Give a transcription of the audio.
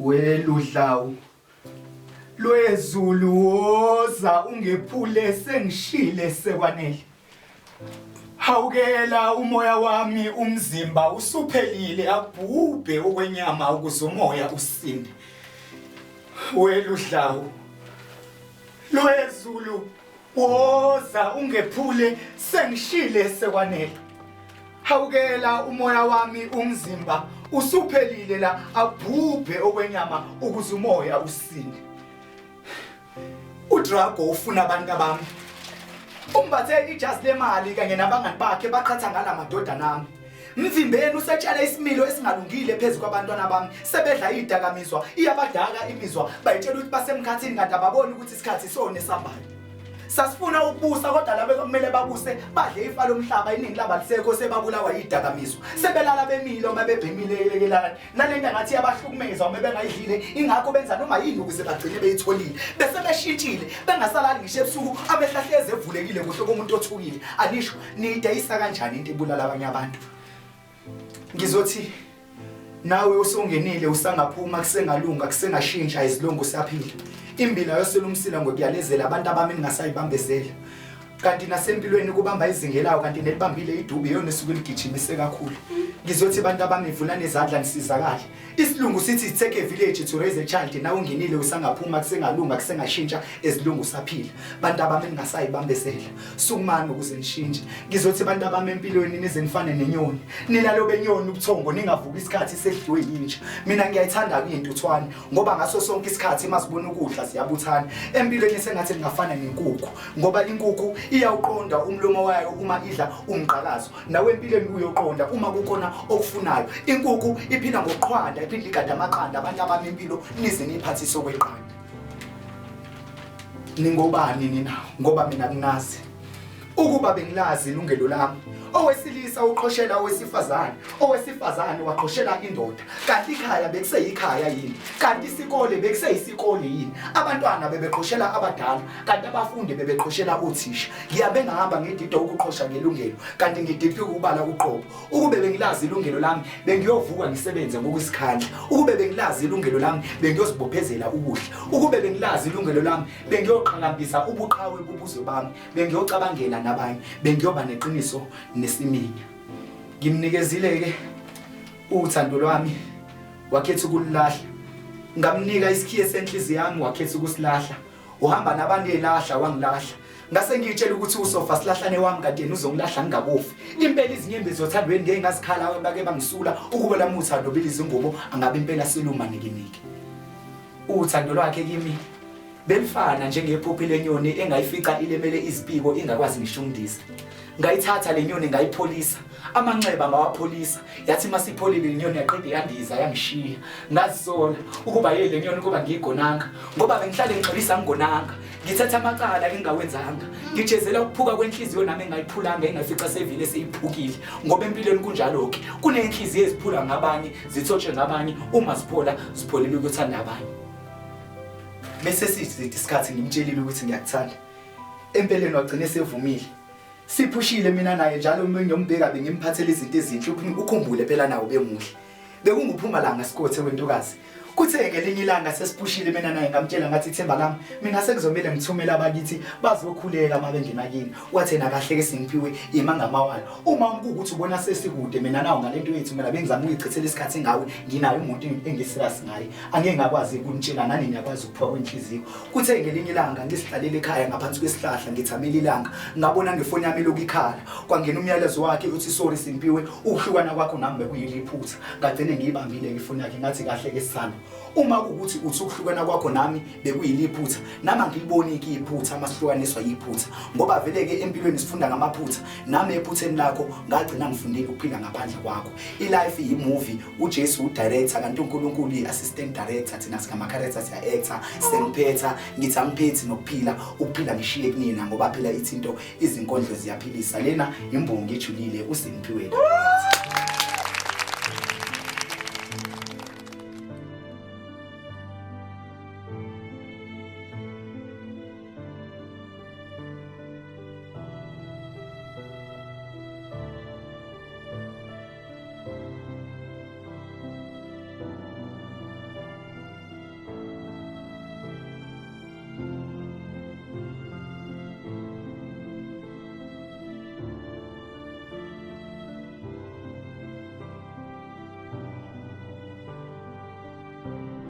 Weludlawu lwezulu woza ungephule sengishile sekwanele. Hawukela umoya wami umzimba usuphelile abhubhe okwenyama ukuze umoya usinde. Weludlawu lwezulu woza ungephule sengishile sekwanele. Hawukela umoya wami umzimba usuphelile la abhubhe okwenyama ukuze umoya usinde. UDrago ufuna abantu abami. Umbathe ijazi lemali kanye nabangani bakhe baqhatha ngala madodana ami. Mvimbeni usetshale isimilo esingalungile phezu kwabantwana bami sebedla izidakamizwa iyabadaka imizwa bayitshela ukuthi basemkhathini kanti ababoni ukuthi isikhathi sona esambayo. Sasifuna ukubusa kodwa labo ekumele babuse badle ifa lomhlaba iningi labo alisekho sebabulawa yidakamizwa. Sebelala bemile uma bebhemile elekelana. Nalento ngathi iyabahlukumeza uma bengayidlile ingakho benza noma yini ukuze bagcine beyitholile. Bese beshintshile bengasalali ngisho ebusuku amehlo ahlezi evulekile kuhle komuntu othukile. Anisho niyidayisa kanjani into ebulala abanye abantu? Ngizothi nawe usungenile usangaphuma kusengalunga kusengashintsha izilongo usaphila imbila yosela umsila ngokuyalezela abantu abami ningasayibambezela kanti nasempilweni kubamba izingelawo kanti nelibambile idubi iyona esuke ligijimise kakhulu ngizothi abantu abami vulani izandla nisizakale isilungu sithi take a village to raise a child nawe ungenile usangaphuma kusengalunga kusengashintsha ezilungu usaphila bantu abami ningasayibambezela sukumani ukuze nishintshe ngizothi bantu abami empilweni nize nifane nenyoni nilalo benyoni ubuthongo ningavuki isikhathi sedliwe yinja mina ngiyayithanda kuyintuthwane ngoba ngaso sonke isikhathi masibona ukudla siyabuthana empilweni sengathi ningafana nenkukhu ngoba inkukhu iyawuqonda umlomo wayo uma idla umgqakazo nawe empilweni uyoqonda uma kukhona okufunayo inkukhu iphila ngokuqhwanda iphinde igade amaqanda abantu abami impilo nize niyiphathise okweqanda ningobani nina ngoba mina nginazi ukuba bengilazi ilungelo lami owesilisa uqhoshela owesifazane owesifazane waqhoshela indoda kanti ikhaya bekuseyikhaya yini kanti isikole bekuseyisikole yini abantwana bebeqhoshela abadala kanti abafundi bebeqhoshela othisha ngiyabe ngahamba ngidida ukuqhosha ngelungelo kanti ngididwe ukubala uqobo ukube bengilazi ilungelo lami bengiyovuka ngisebenze ngokuzikhandla ukube bengilazi ilungelo lami bengiyozibophezela ukudla ukube bengilazi ilungelo lami bengiyoqhakambisa ubuqhawe bobuzwe bami bengiyocabangela nabanye bengiyoba neqiniso nesiminya ngimnikezile ke uthando lwami wakhetha ukulilahla ngamnika isikhiye senhliziyo yami wakhetha ukusilahla uhamba nabantu elahla wangilahla ngase ngiyitshela ukuthi usofa silahlane wami kanti yena uzongilahla ngingabofi impela izinyembezi zothandweni ngeke ngazikhala bake bangisula ukuba lami uthando bila izingubo angabe impela siluma nikiniki uthando lwakhe kimi belifana njengephuphi lenyoni engayifica ilemele izipiko ingakwazi ngisho ukundiza ngayithatha le nyoni ngayipholisa amanxeba ngawapholisa yathi masipholile le nyoni yaqeda yandiza yangishiya ngazisola ukuba yile le nyoni kuba ngiyigonanga ngoba bengihlale ngixolisa ngigonanga ngithatha amacala engingawenzanga ngijezela ukuphuka kwenhliziyo nami engayiphulanga engayifica sevile seyiphukile ngoba empilweni kunjalo-ke kuney'nhliziyo eziphula ngabanye zithotshe ngabanye uma ziphola zipholile ukuthanda abanye bese sithi isikhathi ngimtshelile ukuthi ngiyakuthanda empeleni wagcina esevumile siphushile mina naye njalo uma ngiyombheka bengimphathela izinto ezinhle ukhumbule phela nawo bemuhle bekunguphuma langa sikothe wentokazi kuthe ngelinye ilanga sesiphushile mina naye ngamtshela ngathi ithemba lami mina sekuzomele ngithumele abakithi bazokhuleka uma bengena kini wathi yena kahle ke singiphiwe ima ngamawala uma ukuthi ubona sesikude mina nawo ngalento yethu mina bengizama ukuyichithela isikhathi ngawe nginayo umuntu engiserious ngaye angeke ngakwazi ukunitshela nani ngiyakwazi ukuphuka kwenhliziyo kuthe ngelinye ilanga ngisihlalele ekhaya ngaphansi kwesihlahla ngithamela ilanga ngabona ngefoni yami lokhu ikhala kwangena umyalezo wakhe uthi sorry Simpiwe ukuhlukana kwakho nami bekuyile iphutha ngagcine ngiyibambile ifoni yakhe ngathi kahle ke sithando uma kuwukuthi uthi ukuhlukana kwakho nami bekuyile iphutha nami angiliboni ke iphutha masihlukaniswa yiphutha ngoba vele ke empilweni sifunda ngamaphutha nami ephutheni lakho ngagcina ngifundile ukuphila ngaphandle kwakho ilife yi-movie uJesu udirector kanti uNkulunkulu i-assistant director thina singama-character siya-actor sengiphetha ngithi angiphethi nokuphila ukuphila ngishiye kunina ngoba phela ithi into izinkondlo ziyaphilisa lena imbongi ejulile uSimphiwe.